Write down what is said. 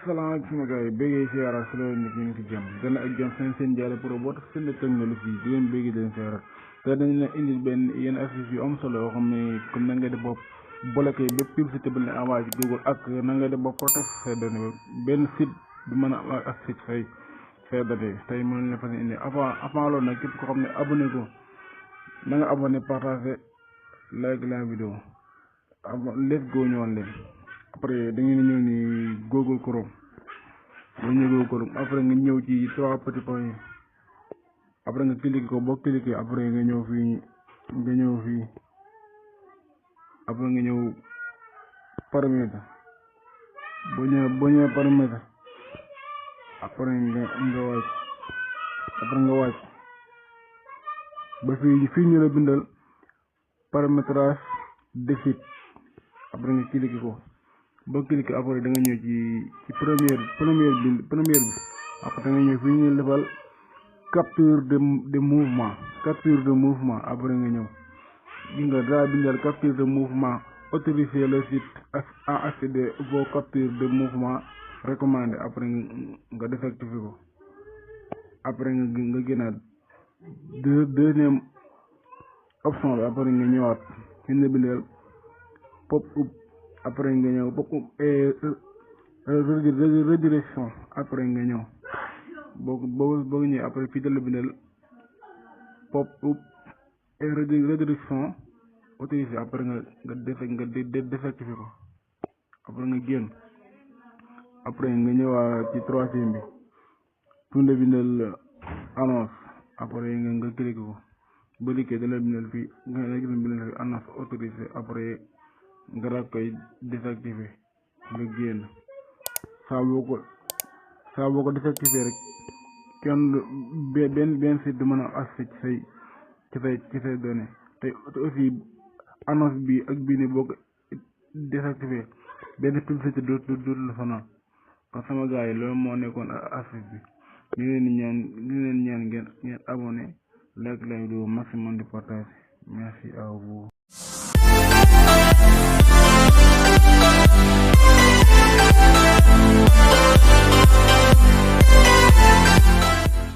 salaamaaleykum sama gars yi béggee siyaara si loolu nit ñi ngi ci jàmm dana ak jàmm seen jaare pour boo tax seen technologie di leen béggee leen siyaara te dañ leen indil benn yenn astuce yu am solo yoo xam ne comme na nga def bopp bloqué bépp publicité bu leen envoyé ci Google ak na nga def bopp protéger say données benn site du mën a am accès say données tey mën leen fa indi avant loolu nag képp ko xam ne abonné ko na nga abonné partagé like la vidéo let's go ñëwoon leen après da ngeen ñëw ni Google Chrome boo ñëwee Google Chrome après nga ñëw ci trois petits points yi après nga cliquer ko boo cliquer après nga ñëw fii après nga ñëw paramètre boo ñëwee paramètre après nga wàcc ba fii ñu la bindal paramétrage de site après nga cliquer ko boo cliquer après da nga ñëw ci première bi après da nga ñëw fii ñu defal capture de mouvement après nga ñëw gis nga daa bindal capture de mouvement autoriser le site à accéder vos captures de mouvement recommandées après nga désactiver ko après nga génnaat deuxième option bi après nga ñëwaat fi ñu bindal pop up après nga ñëw pop up et redirection après nga ñëw boo ñëwee après fii la bindal pop up et redirection autorisé après nga désactiver ko après nga génn après nga ñëwaat ci troisième bi fi ñu bindal annonce après nga cliquer ko ba liggéey da la bindal fii annonce autorisé après nga daal koy désactiver nga génn saa boo ko désactiver rek kenn benn site du mën a accès ci say données te aussi annonce bi ak bii ni boo ko désactiver benn publicité du la sonal kon sama gars yi loolu moo nekkoon astuce bi ñu leen ñaan ngeen abonné like la vidéo maximum de partage merci à vous.